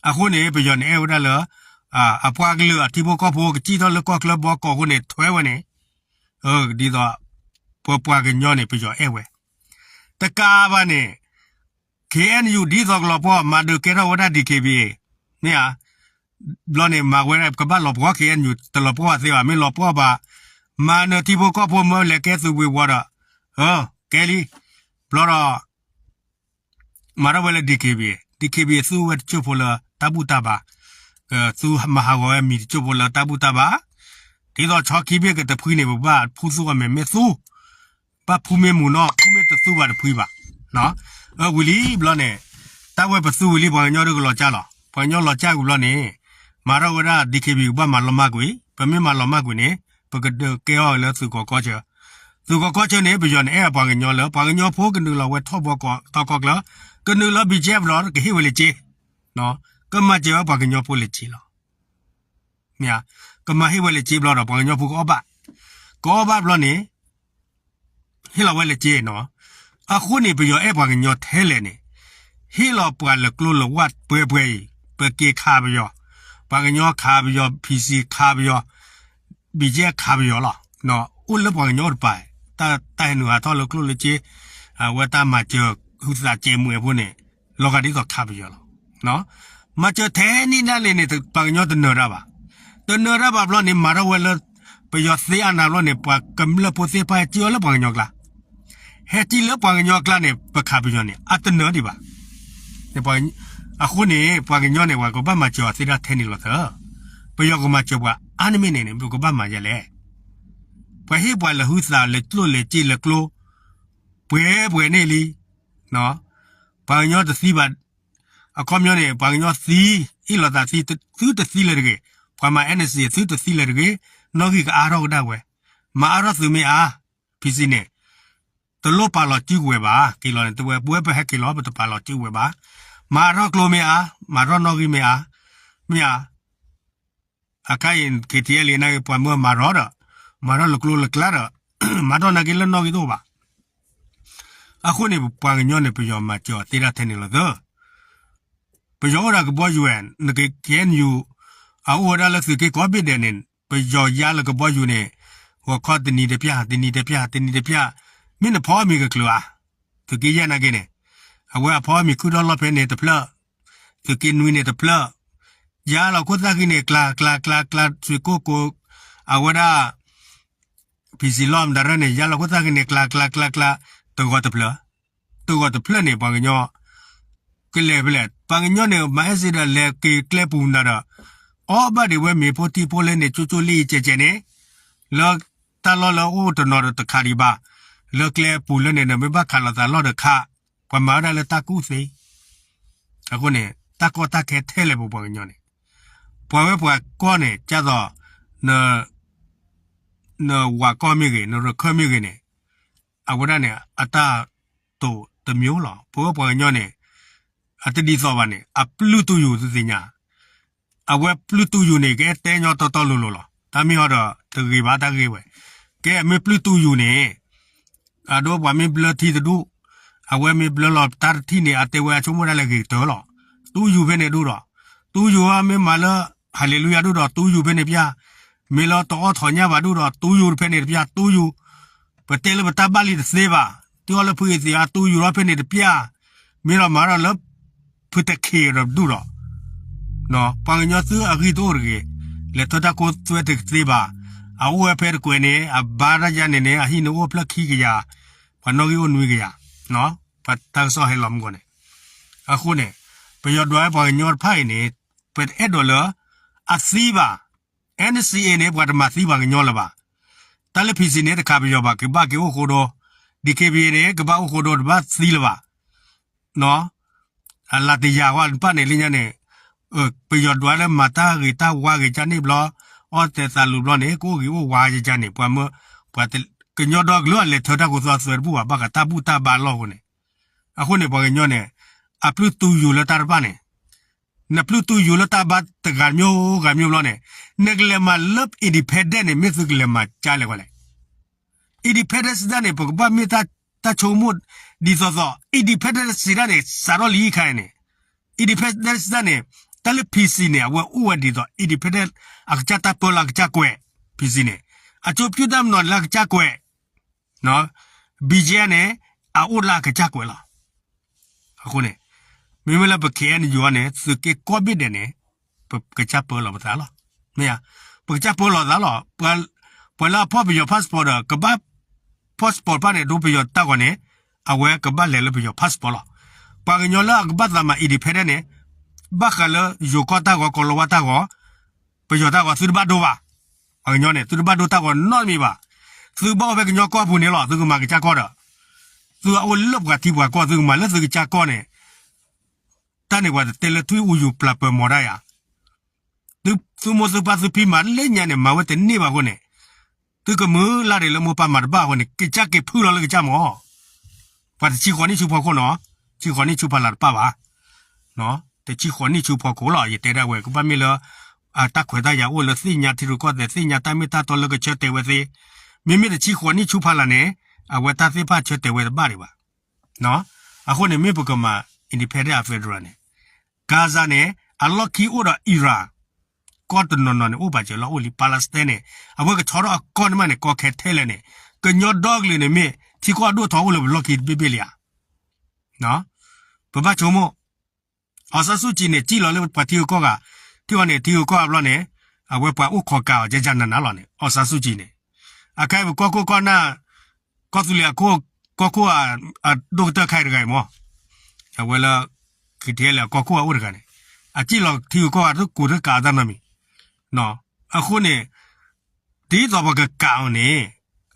အဃိန့ၣ် ပယီၤန့ၣ်အဲၣ်ဝဲဒၣ်လၢ အပှၤကလုာ်အထံဖိကီၢ်ဖိကစံၣ်ထီၣ်လၢကီၢ်ချၢဘီကီးအဃိန့ၣ် ထွဲဝဲန့ၣ်, ဒ်သိး ပပှၤကညီန့ၣ် ပယီၤအဲၣ်ဝဲ, တကးဘၣ်န့ၣ် KNU ဒ်သိးကလီၤပှီၢ် မၤဒုးကဲထီၣ်ဝဲဒၣ် DKBA မ့ၢ်ဧါ, ဘျီန့ၣ် မၤဝဲဒၣ်ကဘၣ်လီၤပှီၢ် KNU တလီၤပှီၢ်ဘၣ်သ့ဘၣ် မ့ၢ်လီၤပှီၢ်ဘၣ်, မၤနၢၤထံဖိကီၢ်ဖိမၢလဲၤကဲသုးဝ့ၤဝီၤဒီး, ကဲလံ, ဘျီဒီး မၤထီၣ်ဝဲလၢ DKBA, DKBA သူဝဲတစိၢ်ဖိလၢတၢ်ဘူၣ်တၢ်ဘါ, သူမၤဟးဂီၤဝဲမံၤတစိၢ်ဖိလၢတၢ်ဘူၣ်တၢ်ဘါ, ဒ်သိးဆီခံဘ့ၣ်ကတဖှံန့ၣ် ပဘၣ်ဖူသူၣ်အီၤမဲာ်မ့ၢ်သူ, ဘၣ်ဖူမ့ၢ်မုာ်နီၢ် ဖူမ့ၢ်တသူဘၣ်တဖှံဘၣ်, ဝံၤလံဘျီန့ၣ်, တၢ်ဝဲပသူဝံၤလံ ပှၤကညီဒုးကလီၤကၢ်လီၤ, ပှၤကညီလီၤကၢ်ကွံာ်ဘျီန့ၣ်, မၤထီၣ်ဝဲဒၣ် DKBA ကဘၣ်မၤလီၤမၢ်ကွံာ်, ပမ့ၢ်မၤလီၤမၢ်ကွံာ်န့ၣ်, ပကဒုးကဲအီၤလၢသုးကီၢ်ကီၢ်ဆၢ သုးကီၢ်ကီၢ်ဆၢန့ၣ် ပယီၤန့ၣ်အဲၣ်ပှၤကညီလၢ ပှၤကညီဖိကနုာ်လီၤဝဲထီၣ်ဘီကီးထီၣ်ကီၢ်ချၢ, ကနုာ်လီၤ BGF လီၤ ကဟ့ၣ်ဝဲလၢစ့, ကမၤစၢၤဝဲပှၤကညီဖိလၢစ့လီၤ. မ့ၢ်ဧါ, ကမၤဟ့ၣ်ဝဲလၢစ့ဘျီဒီး ပှၤကညီဖိကအီၣ်ဘၣ်, ကအီၣ်ဘၣ်ဘျီန့ၣ် ဟ့ၣ်လီၤဝဲလၢစ့နီၤ, အဃိန့ၣ် ပယီၤအဲၣ်ပှၤကညီထဲလဲၣ်န့ၣ်, ဟ့ၣ်လီၤပှၤလၢကျိလၢဝၢ်ပှဲၤပှဲၤအံၤ, ပက့ခးပယီၤ, ပှၤကညီခးပယီၤ, PC ခးပယီၤ, BGF ခးပယီၤလီၤ, အိၣ်လၢပှၤကညီတပၤ, တၢ်ဟဲနုာ်ဟးထီၣ်လၢကျိလၢစ့, အဝဲတၢ်မၤစၢၤဟုသးစဲးမုာ်အဖိန့ၣ်, လီၤဂာ်ဒ်သိးခးပယီၤလီၤ. မၤစၢၤထဲန့ၣ်ဒၣ်လဲာ်န့ၣ် ပှၤကညီတနၢၤတၢ်ဘၣ်, တနၢၤတၢ်ဘၣ်ဘျီန့ၣ် မၤထီၣ်ဝဲလၢ ပယီၤသ့အနၤဘျီန့ၣ် ပှၤကမျၢၢ်ဖိသ့ၣ်တဖၣ်ဟဲကံၣ်အီၤလၢပှၤကညီကျါ, ဟဲကံၣ်လၢပှၤကညီကျါန့ၣ် ပခးပယီၤန့ၣ် အတနၢၤဒံးဘၣ်, အဃိန့ၣ် ပှၤကညီန့ၣ် ပှၤကဘၣ်မၤစၢၤအီၤသ့ဒၣ်ထဲန့ၣ်လီၤသၢ, ပယီၤကမၤစၢၤပှၤအါန့ၢ်မ့ၢ်န့ၣ်န့ၣ် ပကဘၣ်မၤယဲလဲၣ်, ပှၤဟ့ၣ်ပှၤလၢဟုသးလၢကျိၣ်လၢစ့လၢကျိ, ပှဲၤပှဲၤန့ၣ်လံ, ပှၤကညီတသံဘၣ်, အခီပညီန့ၣ် ပှၤကညီသံ, အ့ၣ်လိာ်သးသံ, သုတသံလၢၤတဂ့ၤ, ပှၤမၤ NCA သုတသံလၢၤတဂ့ၤ, နီၣ်ဂံၢ်ကအါထီၣ်ကဒၣ်ဝဲ, မၤအါထီၣ်သုမ့ၢ်အါ, PC န့ၣ်, တလိၣ်ပာ်လီၤစုကဝဲၤဘၣ်, က့ၤလီၤန့ၣ် တဝဲ ပဝဲပဟဲက့ၤလီၤ ပတပာ်လီၤစုကဝဲၤဘၣ်, မၤထီၣ်ကျိမ့ၢ်အါ, မၤထီၣ်နီၣ်ဂံၢ်မ့ၢ်အါ, မ့ၢ်ဧါ အခါအံၤ KTLA နာ်က့ ပှၤမၢမၤထီၣ်ဒီး, မၤထီၣ်လၢကျိလၢကျါဒီး, မၤထီၣ်နာ်က့လၢနီၣ်ဂံၢ်တအိၣ်ဘၣ်. အဃိန့ၣ် ပှၤကညီန့ၣ် ပယီၤမၤစၢၤအီၤသ့ဒၣ်ထဲန့ၣ်လီၤသၢ. ပယီၤအိၣ်ဒီးကဘီယူၤဝဲ, နက KNU အအိၣ်ဝဲဒၣ်လၢသုးက့ကိးဘ့ၣ်ဒဲးန့ၣ် ပယီၤယါလၢကဘီယူၤန့ၣ်, ဂီၤခီတနံၤတပျၢ်, တနံၤတပျၢ်, တနံၤတပျၢ်, မ့ၢ်နဖီမံၤကကျၢၤဧါ, သုးက့ယဲၢ်နာ်က့န့ၣ်, အဝဲအဖီမံၤခုၣ်ထီၣ်လီၢ်ဖဲန့ၣ်တဖျၢၣ်, သုးက့နွံန့ၣ်တဖျၢၣ်, ယါလီၤခိၣ်သၣ်ဃံန့ၣ် ကျါ ကျါ ကျါ ကျါ ဆွ့ၣ်ကိၢ်ကိၢ်, အဝဲဒၣ် PC လီၢ်မတၤရဲၣ်န့ၣ် ယါလီၤခိၣ်သၣ်ဃံန့ၣ် ကျါ ကျါ ကျါ ကျါ, တဂီၤတဖျၢၣ်, တဂီၤတဖျၢၣ်န့ၣ် ပှၤကညီ ကလဲၤဖဲလဲၣ်, ပှၤကညီန့ၣ် မၤအဲၣ်စ့ဒီးလဲၤက့ၤကျဲပူၤနၤဒီး အီၣ်ဘၣ်ဒံးဝဲမ့ၤဖိထံဖိလၢန့ၣ် ကၠိကၠိလ့ၣ်အံၤကဲးကဲးန့ၣ်, လၢတၢ်လီၢ်လၢအိၣ်တနီၤဒီးတခးဒံးဘၣ်, လၢကျဲပူၤလၢန့ၣ်ဒီး မ့ၢ်ဘၣ်ခးလိာ်သးလီၢ်ဒီးခး, ပှၤမၤဝဲဒၣ်လၢတၢ်ကူၣ်သ့ အဃိန့ၣ် တၢ်ကီတၢ်ခဲထဲလဲၣ်ပပှၤကညီန့ၣ်, ပှၤဝဲပှၤကီၢ်န့ၣ် ကၢ်သိး နဝၤကီၢ်မ့ၢ်ဂ့ၤ နရခၢၣ်မ့ၢ်ဂ့ၤန့ၣ်, အဝဲဒၣ်န့ၣ် အတၢ်တိာ်တမျိုးလီၤ. ပဝဲပှၤကညီန့ၣ် အတဒ်သိးဘၣ်န့ၣ် အပျုၢ်တူၢ်ယူၤသုသ့ၣ်ညါ, အဝဲပျုၢ်တူၢ်ယူၤန့ၣ် ကအဲၣ်တဲညီတီတီလိၤလိၤလီၤ. တၢ်မ့ၢ်ဟီဒီး တဂ့ၤဘၣ်တၢ်ဂ့ၢ်ဝဲ, ကဲမ့ၢ်ပျုၢ်တူၢ်ယူၤန့ၣ် အဒိပှၤမ့ၢ်ဘျၢထံတဒူၣ်, အဝဲမ့ၢ်ဘျၢလီၤတၢ်တထံၣ်န့ၣ် အတဲဝဲအဆိကမိၣ်ဒၣ်လဲာ်ဂ့ၤကတၢၢ်လီၤ. တူၢ်ယူၤဖဲန့ၣ်ဒူၣ်ဒီး, တူၢ်ယူၤမ့ၢ်မၤလၢ ဟၤလ့လူယၤဒူၣ်ဒီး တူၢ်ယူၤဖဲန့ၣ်ပျၢ်, မ့ၢ်လၢတအီၣ်ထီၣ်ညၣ်ဘၣ်ဒူၣ်ဒီး တူၢ်ယူၤဖဲန့ၣ်တပျၢ်, တူၢ်ယူၤ ပတဲလၢပတၢ်ဘၣ်လံတသ့ဘၣ်, တအီၣ်လၢဖုအံၤသ့ၣ်အတူၢ်ယူၤထီၣ်ဖဲန့ၣ်တပျၢ်, မ့ၢ်ဒီးမၤဒီးလၢ ဖုတခ့ဒီးဒူၣ်ဒီး ပှၤကညီသုအဂံၢ်တအိၣ်တဂ့ၤ, လဲၤထၢတၢ်ခိသွဲတသ့ဘၣ်, အအိၣ်ဝဲဖဲတကွဲးန့ၣ် အဘါတၢ်ယါန့ၣ်န့ၣ် အဟံၣ်န့ၣ်အိၣ်ဖျၢၣ်ခံကယၤ, ပှၤနီၣ်ဂံၢ်အိၣ်နွံကယၤ, ပှၤတၢ်ကစီၣ်ဟဲလီၤမုၢ်ဂီၢ်န့ၣ်, အဃိန့ၣ် ပယီၤဒွးပှၤကညီတဖၣ်အံၤန့ၣ် ပတအဲၣ်ဒိးလၢ အသံဘၣ်, NCA န့ၣ် ပှၤတမၤသံပှၤကညီလၢၤဘၣ်, တၢ်လၢ PC န့ၣ် တခးပယီၤဘၣ် ကဘၣ်က့ၤအိၣ်ဃိဒီး, DKBA န့ၣ် ကဘၣ်အိၣ်ဃိဒီး တဘၣ်သံလၢၤဘၣ် အလၤတယာ်ဝဲတဖၣ်န့ၣ်လၢညါန့ၣ်, ပယီၤဒွးလၢမၤတၢ်ဂ့ၤတၢ်ဝါဂ့ၤကၢ်န့ၣ်ဘျီ, အီၣ်တဲာ်သးလူၤဘျီန့ၣ် ကအိၣ်ဂ့ၤအိၣ်ဝါယကၢ်န့ၣ် ပှၤမၢ, ပှၤကညီဒီကလုာ်အလဲၤထၢတၢ်ခိသွဲသွဲတဘူၣ်ဘၣ် ဘၣ်ဃးတၢ်ဘူၣ်တၢ်ဘါလီၢ်အဃိန့ၣ်, အဃိန့ၣ် ပှၤကညီန့ၣ် အပျုၢ်တူၢ်ယူၤလၢတၢ်တဖၣ်န့ၣ် နပျုၢ်တူၢ်ယူၤလၢတၢ်ဘါတဂၤမ့ၢ်ဂၤမ့ၢ်ဘျီန့ၣ်, နကလဲၤမၤလၢ independent န့ၣ် မ့ၢ်သုကလဲၤမၤကၢ်လဲၣ်ကွၢ်လဲၣ်. Independent စံးတၢ်န့ၣ် ပကဘၣ်မ့ၢ်တၢ်ဆိကမိၣ်ဒ်သိးသိး independent စံးတၢ်န့ၣ် စးထီၣ်လံခါအံၤန့ၣ်, independent စံးတၢ်န့ၣ် တၢ်လၢ PC န့ၣ် အဝဲအိၣ်ဝဲဒ်သိး independent အကစၢ်တၢ်ပၢလၢအကစၢ်ကွဲး, PC န့ၣ် အကၠိပျုၢ်တၢ်မနီၤလၢအကစၢ်ကွဲး BGF န့ၣ် အအိၣ်လၢအကစၢ်ကွဲးလီၤ. အဃိန့ၣ် မ့မ့ၢ်လၢပ KNU အံၤန့ၣ် သုးက့ကိးဘ့ၣ်ဒဲးန့ၣ် ပကစၢ်ပၢလီၤပသးလီၤ. မ့ၢ်ဧါ, ပကစၢ်ပၢလီၤသးလီၤ. ပှၤလၢအဖီၣ်ပယီၤ passport ဒီး ကဘၣ် passport တဖၣ်န့ၣ် ဒိပယီၤတၢ်ဂီၤန့ၣ် အဝဲကဘၣ်လဲၤလၢပယီၤ passport လီၤ. ပှၤကညီလၢအကဘၣ်သးမၤ independent န့ၣ် ဘၣ်ဃးလၢယိၤကီၢ်တၢ်ဂီၤ ကီၤလၤဝါတၢ်ဂီၤ ပယီၤတၢ်ဂီၤ သုတဘၣ်ဒိဘၣ်. ပှၤကညီန့ၣ် သုတဘၣ်ဒိတၢ်ဂီၤနီတမံၤဘၣ်. သုဘၣ်အိၣ်ဖဲကညီကီၢ်ပူၤန့ၣ်လီၤ. သုကမၤကစၢ်ကီၢ်ဒီး သုအအိၣ်လၢပှၤထံပှၤကီၢ် သုကမၤလၢသုကစၢ်ကီၢ်န့ၣ် တၢ်န့ၣ်ပှၤတတဲလၢထွံၣ်အူယူၤပျၢ်ပၢၤမီၤတၢ်ယၤ, သုမိၢ်သုပၢ်သုဖံမၤလၢညါန့ၣ် မၤဝဲတန့ၢ်ဘၣ်အဃိန့ၣ်, သုကမုၢ်လၢ်ဒံးလၢမိၢ်ပၢ်မၤတဘၣ်အဃိန့ၣ် ကစၢ်က့ၤဖုလီၤလၢကစၢ်မီၤ, ပှၤတဆံဃိးနံၣ်ဆူဖီခိၣ်နီၤ, ဆံဃိးနံၣ်ဆူဖီလာ်တပၣ်ဘၣ်, တဆံဃိးနံၣ်ဆူဖီခိၣ်လီၤ. ယတဲဒၣ်ဝဲ ကဘၣ်မ့ၢ်လၢ တၢ်ခွဲးတၢ်ယာ်အိၣ်လၢသ့ၣ်ညါထံရူၢ်ကီၢ်သဲး သ့ၣ်ညါတၢ်မ့ၢ်တၢ်တီလၢကဆၢတဲာ်ဝဲသ့, မ့မ့ၢ်တဆံဃိးနံၣ်ဆူဖီလာ်န့ၣ် အဝဲတၢ်သ့ၣ်တဖၣ်ဆၢတဲာ်ဝဲတဘၣ်ဒံးဘၣ်. အဃိန့ၣ် မ့ၢ်ပကမၤ independent အ federal န့ၣ် Gaza န့ၣ် အလီၢ်ခံအိၣ်ဒီး Iran, ကီၢ်တနီၤနီၤန့ၣ် အိၣ်ပာ်စၢၤလီၤအိၣ်လံ Palestine န့ၣ် အဝဲကဆီထီၣ်အကီၢ်န့ၣ်မးန့ၣ် ကီခဲထဲလဲၣ်န့ၣ် ကညီဒီကလုာ်န့ၣ်မ့ၢ် ထံကီၢ်အဒိၣ်ထီအိၣ်လၢပလီၢ်ခံတဘ့ၣ်ဘ့ၣ်လံဧါ. ပဘၣ်ဆိကမိၣ် အောင်ဆန်းစုကြည်န့ၣ် စံၣ်လီၤလၢပှၤထံဂုၤကီၢ်ဂၤ, ထံဂုၤကီၢ်န့ၣ် ထံဂုၤကီၢ်ဂၤဘျီန့ၣ် အဝဲပှၤအိၣ်ခိးကၤအီၤ ယဲယၤနးနးလီၤန့ၣ် အောင်ဆန်းစုကြည်န့ၣ်, အခါအံၤပကီၢ်ခိၣ်ကီၢ်နၢ်, ကီၢ်သူလ့ၤအခိၣ်, ကီၢ်ခိၣ်အ, အဒိၣ်ကတၢၢ်ခါအံၤတဂၤအံၤမး, အဝဲလၢ ကီၢ်သူလ့ၤအခိၣ်အအိၣ်တဂၤန့ၣ်, အစံၣ်လီၤထံဂုၤကီၢ်ဂၤ တကူးတကးအတၢ်နီတမံၤ, အဃိန့ၣ် ဒ်သိးပကကးအီၤန့ၣ်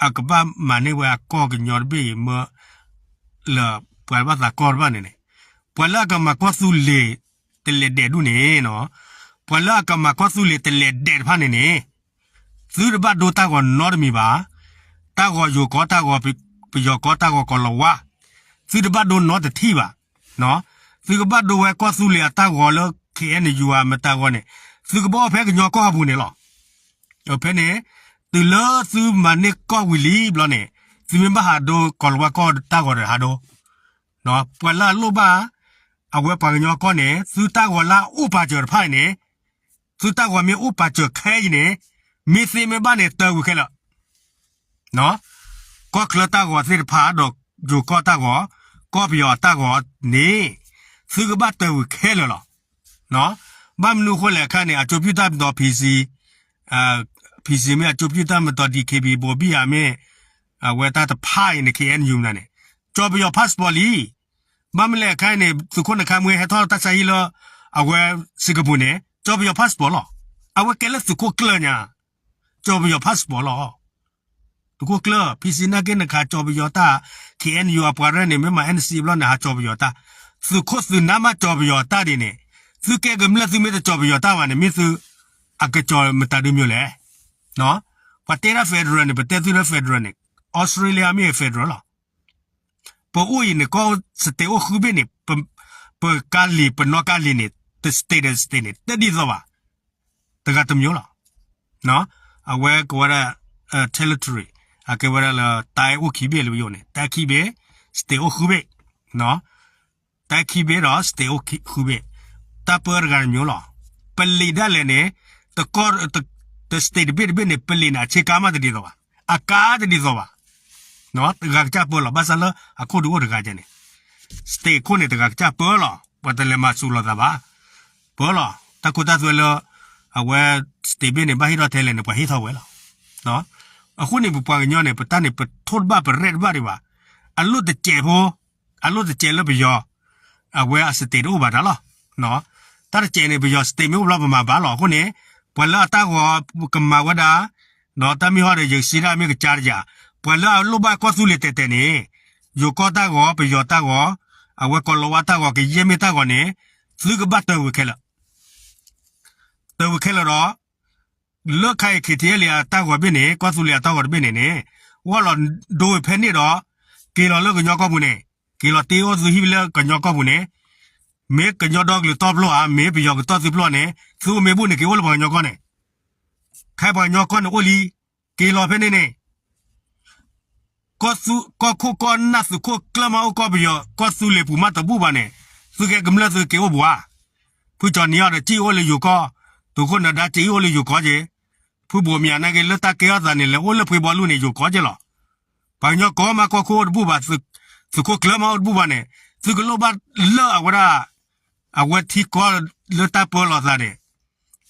အကဘၣ်မၤန့ၢ်ဝဲအကီၢ်ကညီတဘ့ၣ်အံၤမၢ လၢပှၤဘၣ်သးကီၢ်တဖၣ်န့ၣ်န့ၣ်, ပှၤလၢအကမၤကီၢ်သူလ့ၤတလဲၤဒဲးဒူၣ်န့ၣ်, ပှၤလၢအကမၤကီၢ်သူလ့ၤတလဲၤဒဲးတဖၣ်န့ၣ်န့ၣ်, သုတဘၣ်ဒိတၢ်ဂီၤနီတမံၤဘၣ်. တၢ်ဂီၤယိၤကီၢ် တၢ်ဂီၤပယီၤကီၢ် တၢ်ဂီၤကီၤလၤဝါ, သုတဘၣ်ဒိနီတထံၣ်ဘၣ်. သုကဘၣ်ဒိဝဲကီၢ်သူလ့ၤအတၢ်ဂီၤလၢ KNU အမတၤဂီၤန့ၣ်, သုကဘၣ်အိၣ်ဖဲကညီကီၢ်အပူၤန့ၣ်လီၤ. ဖဲန့ၣ် တုၤလၢသုမၤန့ၢ်ကီၢ်ဝံၤလံဘျီန့ၣ်, သုမ့ၢ်ဘၣ်ဟးဒိကီၤလၤဝါကီၢ်တၢ်ဂီၤဒီးဟးဒိ, ပှၤလၢအလိၣ်ဘၣ် အဝဲပှၤကညီကီၢ်န့ၣ် သုတၢ်ဂီၤလၢအအိၣ်ပာ်စၢၤတဖၣ်အံၤန့ၣ်, သုတၢ်ဂီၤမ့ၢ်အိၣ်ပာ်စၢၤခဲအံၤန့ၣ်, မ့ၢ်သ့မ့ၢ်ဘၣ်န့ၣ် တၢ်ဝံၤခဲလၢာ် ကီၢ်ချၢတၢ်ဂီၤသ့ၣ်တဖၣ်ဒီးယိၤကီၢ်တၢ်ဂီၤ, ကီၢ်ပယီၤအတၢ်ဂီၤန့ၣ်, သုကဘၣ်တၢ်ဝံၤခဲလၢာ်လီၤ. ဘၣ်မနုၤအဃိလဲၣ်အခါန့ၣ် အကၠိပျုၢ်တၢ်မတီၤ PC, PC မ့ၢ်အကၠိပျုၢ်တၢ်မတီၤ DKB ဘိၤဘံၣ်ဧါမ့ၢ်, အဝဲတၢ်တဖၣ်အံၤန့ၣ် KNU မနၤန့ၣ်, ကၠီၤပယီၤ passport လံ. ဘၣ်မနုၤလဲၣ်အခါအံၤန့ၣ် သုးခိၣ်နခါမ့ၢ်ဟဲထီၣ်တၢ်ဆါဟံၣ်လၢ အဝဲ Singapore န့ၣ် ကၠီၤပယီၤ passport လီၤ. အဝဲကဲလၢသုးခိၣ်ကျၢၢ်ညါ, ကၠီၤပယီၤ passport လီၤ. သုးခိၣ်ကျၢၢ် PC နာ်က့နခါကၠီၤပယီၤတၢ်, KNU အပှၤရဲၣ်န့ၣ် မ့ၢ်မၤ NCA ဘျီန့ၣ် ဟးကၠီၤပယီၤတၢ်, သုးခိၣ်သုးနၢ်မးကၠီၤပယီၤတၢ်ဒ်န့ၣ်, သုကဲကမျၢၢ်သုမ့ၢ်တကၠီၤပယီၤတၢ်ဘၣ်န့ၣ် မ့ၢ်သု အကကၠီၤမတၤဒုးမ့ၢ်လဲၣ်. ပှၤတဲဒၣ် federal န့ၣ် ပတဲသုလၢ federal န့ၣ် Australia မ့ၢ် federal လီၤ. ပအိၣ်အံၤန့ၣ် ကီၢ် state အိၣ်ဃုဘ့ၣ်န့ၣ်, ပကါလံၤ ပနီၢ်ကါလံၤန့ၣ် တ state ဒီး state န့ၣ် တဒ်သိးဘၣ်. တဂၤတမျိုးလီၤ. အဝဲကဝဲဒၣ် territory အကဲဝဲဒၣ်လၢ တိုင်းအိၣ်ခံဘ့ၣ်လၢပယိၤန့ၣ် တိုင်းခံဘ့ၣ်, state အိၣ်ဃုဘ့ၣ်, တိုင်းခံဘ့ၣ်ဒီး state အိၣ်ဃုဘ့ၣ်, တၢ်ပၢတဂၤတမျိုးလီၤ. ပလံာ်ဒၣ်လဲာ်န့ၣ် တကီၢ် တ state တဘ့ၣ်တဘ့ၣ်န့ၣ် ပလံာ်န့ၣ် အဆ့ကၤမးတဒ်သိးဘၣ်, အကါတဒ်သိးဘၣ်. တဂၤကစၢ်ပၢလီၤ. ဘၣ်ဆၣ်လၢအခိၣ်ဒုးအိၣ်တဂၤန့ၣ် state ခိၣ်န့ၣ် တဂၤကစၢ်ပၢလီၤ. ပှၤတလဲၤမၤစူၤလိာ်သးဘၣ်, ပၢလီၤ. တၢ်ခိတၢ်သွဲလၢ အဝဲ state ဘ့ၣ်န့ၣ် ဘၣ်ဟ့ၣ်ထီၣ်ထဲလဲၣ်န့ၣ် ပှၤဟ့ၣ်ထီၣ်ဝဲလီၤ. အဃိန့ၣ် ပပှၤကညီန့ၣ် ပတၢ်န့ၣ် ပထိၣ်တဘၣ်ပရဲၣ်တဘၣ်ဒံးဘၣ်. အလိၣ်တစဲးဖိ, အလိၣ်တစဲးလၢပယီၤ အဝဲအ state တအိၣ်ဘၣ်တၢ်လီၤ. တၢ်တစဲးန့ၣ် ပယီၤ state မ့ၢ်အိၣ်ဘျီပမၤဘၣ်လီၤ. အဃိန့ၣ် ပှၤလၢအတၢ်ဂီၤကမၤဝဲဒၣ်, ဒီးတၢ်မ့ၢ်ဟီဒီး ယကစံးဒၣ်မ့ၢ်ကစၢ်တယၤ, ပှၤလၢအလိၣ်ဘၣ်ကီၢ်သူလ့ၤတဲာ်တဲာ်န့ၣ်, ယိၤကီၢ်တၢ်ဂီၤ, ပယီၤတၢ်ဂီၤ, အဝဲကီၤလၤဝါတၢ်ဂီၤ, ကယဲၢ်မ့ၢ်တၢ်ဂီၤန့ၣ်, သုကဘၣ်တၢၢ်ဝံၤခဲလၢာ် တၢၢ်ဝံၤခဲလၢာ်ဒီး လၢခါအံၤ KTLA အတၢ်ဂီၤဘ့ၣ်န့ၣ်, ကီၢ်သူလ့ၤအတၢ်ဂီၤတဘ့ၣ်န့ၣ်န့ၣ်, ဝဲလီၤဒိဝဲဖဲန့ၣ်ဒီး, က့ၤလီၤလၢကညီကီၢ်ပူၤန့ၣ်, က့ၤလီၤတ့အိၣ်သုဟံၣ်လၢကညီကီၢ်ပူၤန့ၣ်, မ့ၢ်ကညီဒီကလုာ်တီပျိဧါ, မ့ၢ်ပယီၤကတီၢ်သုပျိန့ၣ်, သုအိၣ်မ့ၢ်ဘူၣ်န့ၣ် က့ၤအိၣ်လၢပှၤကညီကီၢ်န့ၣ်, ခဲပှၤကညီကီၢ်န့ၣ်အိၣ်လံ, က့ၤလီၤဖဲန့ၣ်န့ၣ် ကီၢ်ခိၣ်ကီၢ်နၢ်သုးခိၣ်ကျၢၢ်မးအိၣ်ကီၢ်ပယီၤ ကီၢ်သူလ့ၤပူၤမးတဘူၣ်ဘၣ်န့ၣ်, သုကဲကမျၢၢ်သုက့ၤအိၣ်ပူၤဧါ. ဖုကၠီၤနံၤအီၤဒီး က့ၤအိၣ်လၢယိၤကီၢ်, သုးခိၣ်နၢၤဒါက့ၤအိၣ်လၢယိၤကီၢ်က့ၤ, ဖုဘိးမၠးနာ်က့ၤလၢတၢ်ကဲထီၣ်သးန့ၣ် လဲၤအိၣ်လၢဖှ့ဘီလူၢ်န့ၣ် ယိၤကီၢ်က့ၤလီၤ. ပှၤကညီကီၢ်မးကီၢ်ခိၣ်အိၣ်တဘူၣ်ဘၣ်, သုးခိၣ်ကျၢၢ်မးအိၣ်တဘူၣ်ဘၣ်န့ၣ်, သုကလိၣ်ဘၣ်လၢအဝဲဒၣ် အဝဲထံကီၢ်လၢတၢ်ပၢလီၤသးန့ၣ်,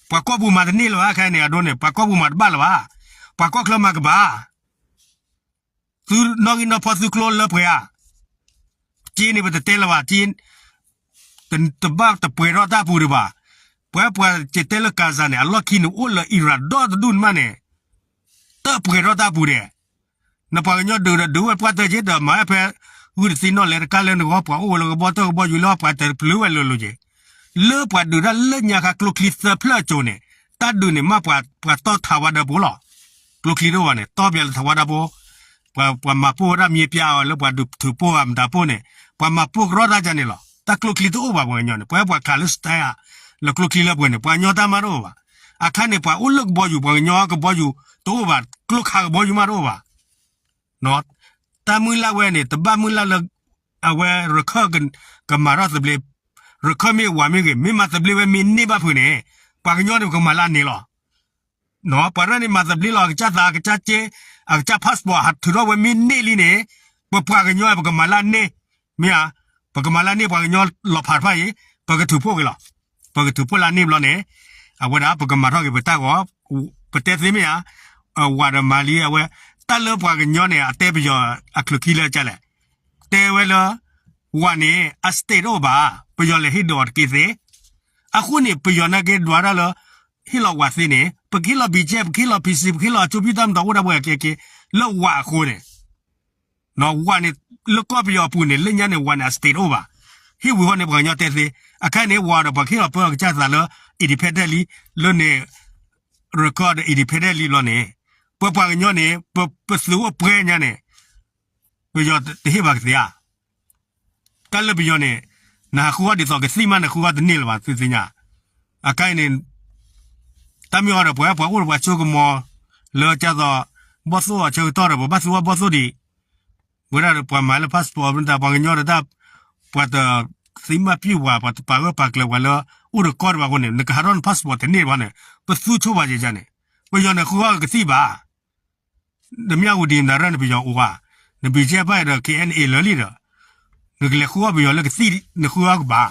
ပှၤကီၢ်ပူၤမၤတန့ၢ်လၢၤဘၣ်ခဲအံၤန့ၣ် အဒိန့ၣ် ပှၤကီၢ်ပူၤမၤတဘၣ်လၢၤဘၣ်, ပှၤကီၢ်ချၢမၤကဘၣ် သုနီၣ်ဂံၢ်နီၣ်ဖီသုကျိလၢပှဲၤဧါ. က့န့ၣ် ပတတဲလၢၤဘၣ်, က့ တဘၣ်တပှဲၤထီၣ်တၢ်ပူၤဒံးဘၣ်. ပှၤပှၤကတဲလၢကၤစၤန့ၣ် အလီၢ်ခံန့ၣ်အိၣ်လၢ Iran ဒီတဒူၣ်န့ၣ်မးန့ၣ်, တပှဲၤထီၣ်တၢ်ပူၤဒံး. နပှၤကညီဒုးဒီးဒုးဝဲပှၢ်တၢၢ်က့ဒီး မၤဝဲဖဲ ဂုၢ်တသ့နီၣ်လဲၤတကါလၢနဂီၢ် ပှၤအိၣ်ဝဲလၢကဘီတၢၢ်ကဘီယူၤလၢပှၤတပျုၤဝဲလိၤလိၤက့ၤ. လၢပှၤဒုးတၢ်လၢညါခါကျိချံသၢဖျၢၣ်အစိၤန့ၣ်, တၢ်ဒုးန့ၣ်မးပှၤတီၢ်ထးဝါဒၢဖိလီၤ. ကျိချံတအိၣ်ဘၣ်န့ၣ် တီၢ်ပၠးလၢထးဝါဒၢဖိ, ပှၤမၤပိၢ်ဝဲဒၣ်မ့ၢ်ပၠးအီၤလၢပှၤဒုးထုးပိၢ်အမတၤပိၢ်န့ၣ်, ပှၤမၤပိၢ်ကရီတၢ်ကန့ၣ်လီၤ. တၢ်ကျိချံတအိၣ်ဘၣ်ပှၤကညီန့ၣ်, ပှၤပှၤခးလၢ style လၢကျိချံလၢပှဲၤန့ၣ် ပှၤကညီတၢ်မးတအိၣ်ဘၣ်. အခါန့ၣ် ပှၤအိၣ်လၢကဘီယူၤ ပှၤကညီကဘီယူၤတအိၣ်ဘၣ်, ကျိခးကဘီယူၤမးတအိၣ်ဘၣ်. တၢ်မုၢ်လၢ်ဝဲန့ၣ် တဘၣ်မုၢ်လၢ်လၢ အဝဲရခၢၣ် ကမၤထီၣ်သဘျ့, ရခၢၣ်မ့ၢ်ဝၤမ့ၢ်ဂ့ၤ မ့ၢ်မၤသဘျ့ဝဲမ့ၢ်န့ၢ်ဘၣ်ဖုးန့ၣ်, ပှၤကညီန့ၣ်ပကမၤလၢန့ၣ်လီၤ. ပှၤရဲၣ်န့ၣ်မၤသဘျ့လီၤ အကစၢ်သး အကစၢ်က့, အကစၢ် passport ဟးထုးထီၣ်ဝဲမ့ၢ်န့ၢ်လံန့ၣ်, ပပှၤကညီပကမၤလၢန့ၢ်, မ့ၢ်ဧါ, ပကမၤလၢန့ၢ်ပှၤကညီလီၤဖးတဖၣ်အံၤ, ပကထုးဖှိၣ်က့ၤလီၤ. ပကထုးဖှိၣ်လၢန့ၢ်ဘျီန့ၣ်, အဝဲဒၣ်ပကမၤထီၣ်က့ၤပတၢ်ဂီၤ, ပတဲသ့မ့ၢ်ဧါ, ဝၤဒီးမၤလံအဝဲ, တၢ်လၢပှၤကညီန့ၣ် အတဲပယီၤအချၢခံလၢကလဲၣ်, တဲဝဲလၢ ဝၤန့ၣ် အ state တအိၣ်ဘၣ်, ပယီၤလဲၤဟ့ၣ်ဒုးအီၤတက့ၢ်သ့. အဃိန့ၣ် ပယီၤနာ်က့ဒွးတၢ်လၢ ဟ့ၣ်လီၤဝၤသ့န့ၣ် ပကဟ့ၣ်လီၤ BGF, ပကဟ့ၣ်လီၤ PC, ပကဟ့ၣ်လီၤအကၠိပံၣ်တၢ်မတီၤအိၣ်ဒၣ်ပှဲၤအကဲက့ၤ လၢဝၤအဃိန့ၣ်, ဝၤန့ၣ် လၢကီၢ်ပယီၤအပူၤန့ၣ် လၢညါန့ၣ် ဝၤန့ၣ် အ state တအိၣ်ဘၣ်. ဟ့ၣ်ဝံၤဃီန့ၣ် ပှၤကညီတဲသ့, အခါန့ၣ် ဝၤဒီးပှၤကဟ့ၣ်လီၤပၢအကစၢ်သးလၢ independent လံ, လၢန့ၣ် record independent လံဘျီန့ၣ်, ပပှၤကညီန့ၣ် ပသုးအိၣ်ပှဲၤညါန့ၣ် ပယီၤတဟ့ၣ်ဘၣ်ကသ့ဧါ. တၢ်လၢပယီၤန့ၣ် နဟးဃုအီၣ်ဒ်သိးကသံၣ်မး နဃုအီၣ်တန့ၢ်လၢၤဘၣ် သုသ့ၣ်ညါ. အခဲအံၤန့ၣ် တၢ်မ့ၢ်အီၤဒီး ပှၤ ပှၤအိၣ်ဒီးပှၤဆိကမိၣ် လၢကသိး ဘီၣ်သိၣ်အဆၢကတီၢ်ဒီး ပဘၣ်သူအီၣ်ဘီၣ်သိၣ်ဒံး, ဝဲဒၣ်ဒီးပှၤမၤလၢ passport မတၤ ပှၤကညီဒီးတၢ် ပှၤတသ့မးပျုၢ်ပှၤ ပှၤတပာ်ဂၢၢ်ပာ်ကျၢၤပှၤလၢ အိၣ်ဒီးကီၢ်တဘၣ်အဃိန့ၣ် နကဟးထီၣ်န passport တန့ၢ်ဘၣ်န့ၣ် ပသူဆိပှၤယဲယါန့ၣ် ပယီၤန့ၣ်ဃုအီၣ်ကသံၣ်ဘၣ် နမ့ၢ်အူဒံးနတၢ်ရဲၣ်န့ၣ် ပယီၤအိၣ်ဧါ, န BGF ဒီး KNA လၢာ်လံဒီး နကလဲၤဃုအီၣ်ပယီၤလၢကသံၣ် နဃုအီၣ်ကဘၣ်.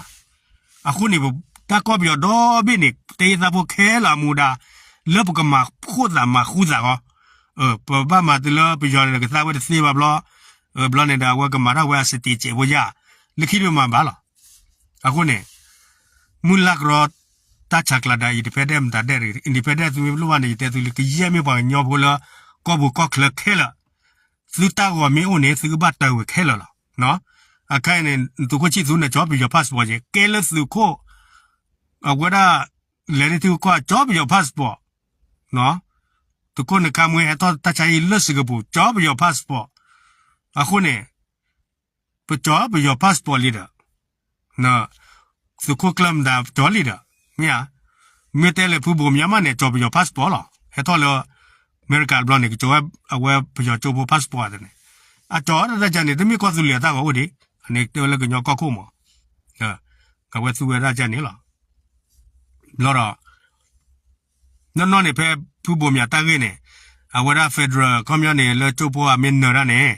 အဃိန့ၣ် တၢ်ကီၢ်ပယီၤဒီဘ့ၣ်န့ၣ် တဲယသးဖိခဲလၢာ်အမူဒါ လၢပကမၤဃိၣ်သးမၤဃူသးဃီ, ပဘၣ်မၤတုၤလၢပယီၤန့ၣ် ကသါဝဲတသ့ဘၣ်ဘျီ, ဘျီန့ၣ်ဒီး အဝဲကမၤထီၣ်ဝဲအစတံးစဲးဖိယါ, လၢခံတမၤဘၣ်လီၤ. အဃိန့ၣ် မုၢ်လၢ်ကရီ တၢ်ဆးကျးဒီး independent မတၤဒဲၣ် independent သုမ့ၢ်လိၣ်ဘၣ်န့ၣ် ယတဲသုလၢကယဲၢ်မ့ၢ်ပှၤကညီဖိလၢ ကီၢ်ပူၤကီၢ်ချၢခဲလၢာ်, သုတၢ်ဂီၤမ့ၢ်အိၣ်န့ၣ် သုကဘၣ်တၢၢ်ဝဲခဲလၢာ်လီၤ. အခါအံၤန့ၣ် နသုးခိၣ်ဆံၣ်သူန့ၣ် ကၠီပယီၤ passport က့ၤ ကဲလၢသုးခိၣ် အဝဲဒၣ် လဲၤန့ၢ်ထံကီၢ် ကၠီပယီၤ passport, သုးခိၣ်နခါမွ့ဟဲထီၣ်တၢ်ဆါဟံၣ်လၢစ့ၢ်ကပူၤ ကၠီပယီၤ passport, အဃိန့ၣ် ပကၠီပယီၤ passport လံဒီး သုးခိၣ်ကျၢၢ်မတၤကၠီလံဒီး မ့ၢ်ဧါ, မ့ၢ်တဲလၢဖုဘိၣ်မၠါမးန့ၣ် ကၠီၤပယီၤ passport လီၤ. ဟဲထီၣ်လၢ အမဲရကၤတဘျီန့ၣ် ကကၠီၤဝဲအဝဲပယီၤကၠိဖိ passport န့ၣ်, အကၠီၤတၢ်ကါန့ၣ် တမ့ၢ်ကီၢ်သူလ့ၤအတၢ်ဂီၤအိၣ်ဒံး, အန့ၣ်တဲဝဲလၢကညီကီၢ်ခိၣ်မး, အဝဲသူဝဲတၢ်ကါန့ၣ်လီၤ. ဘျီဒီး နီၢ်နီၢ်န့ၣ် ဖဲဖုဘိၣ်မၠါတၢ်ဂ့ၢ်န့ၣ် အဝဲဒၣ် federal ခီပညီန့ၣ် လၢကၠိဖိအမ့ၢ်နၢၤတၢ်န့ၣ်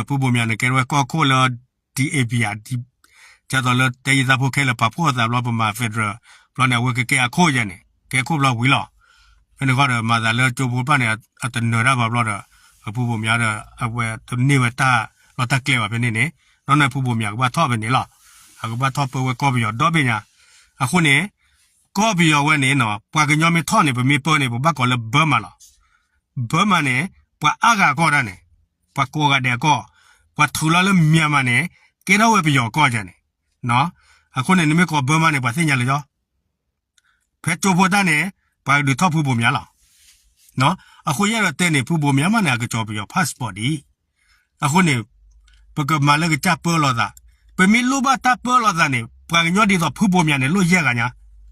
ဖုဘိၣ်မၠါန့ၣ် ကဲထီၣ်ဝဲကီၢ်ခိၣ်လၢ DAB ဧါ, ဒ်သိးလၢတဲယံာ်သးဖိခဲလၢာ်ပာ်ဖှိၣ်အသးဘျီ ပမၤ federal ဘျီန့ၣ် အဝဲကကဲအခိၣ်ယဲန့ၣ် ကဲခိၣ်ဘျီဝံၤလီၤ. ဖဲန့ၣ်ဃီဒီး မၤသးလၢကၠိဖိတဖၣ်န့ၣ် အတနၢၤတၢ်ဘၣ်ဘျီဒီး အဖုဘိၣ်မၠါဒီး အဝဲတန့ၢ်ဝဲတၢ်လီၢ်တၢ်ကျဲဘၣ်ဖဲန့ၣ်န့ၣ် နီၢ်နီၢ်ဖုဘိၣ်မၠါကဘၣ်ထီၣ်ဖဲန့ၣ်လီၤ. အကဘၣ်ထီၣ်ပၢဝဲကီၢ်ပယီၤဒီဘ့ၣ်ညါ. အဃိန့ၣ် ကီၢ်ပယီၤဝဲန့ၣ်နီၤ ပှၤကညီမ့ၢ်ထီၣ်န့ၣ် ပမ့ၢ်ပၢန့ၣ် ပဘၣ်ကိးလၢ Burma လီၤ. Burma န့ၣ် ပှၤအါဂၤအကီၢ်ဒၣ်န့ၣ်, ပှၤကိးဂၤဒဲးအကီၢ်, ပှၤထုးလီၤလၢ Myanmar န့ၣ် ကဲထီၣ်ဝဲပယီၤအကီၢ်ယဲန့ၣ်. အဃိန့ၣ် နမ့ၢ်ကိး Burma န့ၣ် ပှၤသ့ၣ်ညါလၢယီၤ ဖဲကၠိဖိတၢ်န့ၣ် ပှၤကဒုးထီၣ်ဖုဘိၣ်မၠါလီၤ. အဃိယအဲၣ်ဒိးတဲန့ၣ် ဖုဘိၣ်မၠါမးန့ၣ် အကကၠီၤပယီၤ passport ဒံး. အဃိန့ၣ် ပကမၤလၢကစၢ်ပၢလီၤသး, ပမ့ၢ်လိၣ်ဘၣ်တၢ်ပၢလီၤသးန့ၣ် ပှၤကညီဒ်သိးဖုဘိၣ်မၠါန့ၣ် လိၣ်ယဲၢ်ဂၤညါ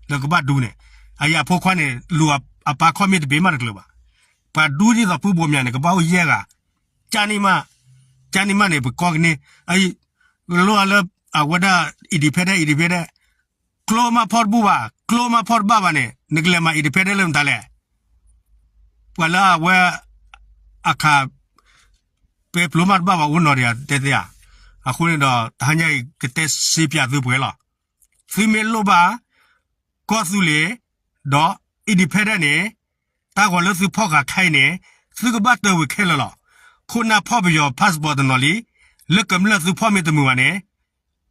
လၢကဘၣ်ဒူန့ၣ်, အအံၤအဖိခွါန့ၣ် လူၤအပၢ်ခီၣ်မ့ၢ်တဘ့ၣ်မးတကျၢၤဘၣ်. ပှၤဒူဒ်သိးဖုဘိၣ်မၠါန့ၣ် ကဘၣ်အိၣ်ယဲၢ်ဂၤ, ကန့ၣ်မး, ကန့ၣ်မးန့ၣ် ပကီၢ်ကန့ၢ်, အအံၤ လိၣ်အီၤလၢ အဝဲဒၣ် independent independent ကျိမးဖီၣ်တဘူၣ်ဘၣ်, ကျိမးဖီၣ်တဘၣ်ဘၣ်န့ၣ် နကလဲၤမၤ independent လၢမတၤလဲၣ်. ပှၤလၢအဝဲ အခး ပဲပျိမးတဘၣ်ဘၣ် အိၣ်နီၤဒံးဧါ တဲသ့ဧါ. အဃိန့ၣ်ဒီး တဟါညါအံၤ ကတဲစ့ပၠးသုပှဲၤလီၤ. သုမ့ၢ်လိၣ်ဘၣ် ကီၢ်သူလ့ၤ ဒီး independent န့ၣ် တၢ်ဂီၤလၢသုဖီၣ်ဃာ်ခဲအံၤန့ၣ် သုကဘၣ်တၢၢ်ဝံၤခဲလၢာ်လီၤ. ခိၣ်နၢ်ဖီၣ်ပယီၤ passport တနီၤလံ, လၢကမျၢၢ်သုဖီၣ်မ့ၢ်တမုာ်ဘၣ်န့ၣ်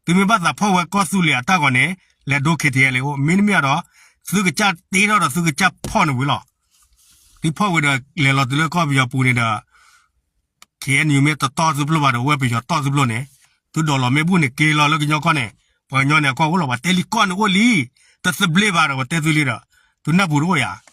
သုမ့ၢ်ဘၣ်သးဖီၣ်ဝဲကီၢ်သူလ့ၤအတၢ်ဂီၤန့ၣ် လဲၤဒိ K T L အိၣ်, မ့တမ့ၢ်ဒီး သုကစၢ်တ့ထီၣ်ဒီးသုကစၢ်ဖီၣ်န့ၣ်ဝံၤလီၤ. သုဖီၣ်ဝံၤဒီး လဲၤလီၤတုၤလၢကီၢ်ပယီၤပူၤန့ၣ်ဒီး K N U မ့ၢ်တတီၢ်သုပျိၢ်ဘၣ်ဒီး အဝဲပယီၤတီၢ်သုပျိၢ်န့ၣ် သုဒိးလီၤမ့ၣ်ဘူၣ်န့ၣ် က့ၤလီၤလၢကညီကီၢ်န့ၣ် ပှၤကညီန့ၣ်အကီၢ်အိၣ်လီၤ. ပှၤတဲလံကီၢ်န့ၣ်အိၣ်လံ, တသဘျ့ဘၣ်ဒီး ပှၤတဲသုလံဒီး သုနၢ်ပူၤတအိၣ်ဧါ.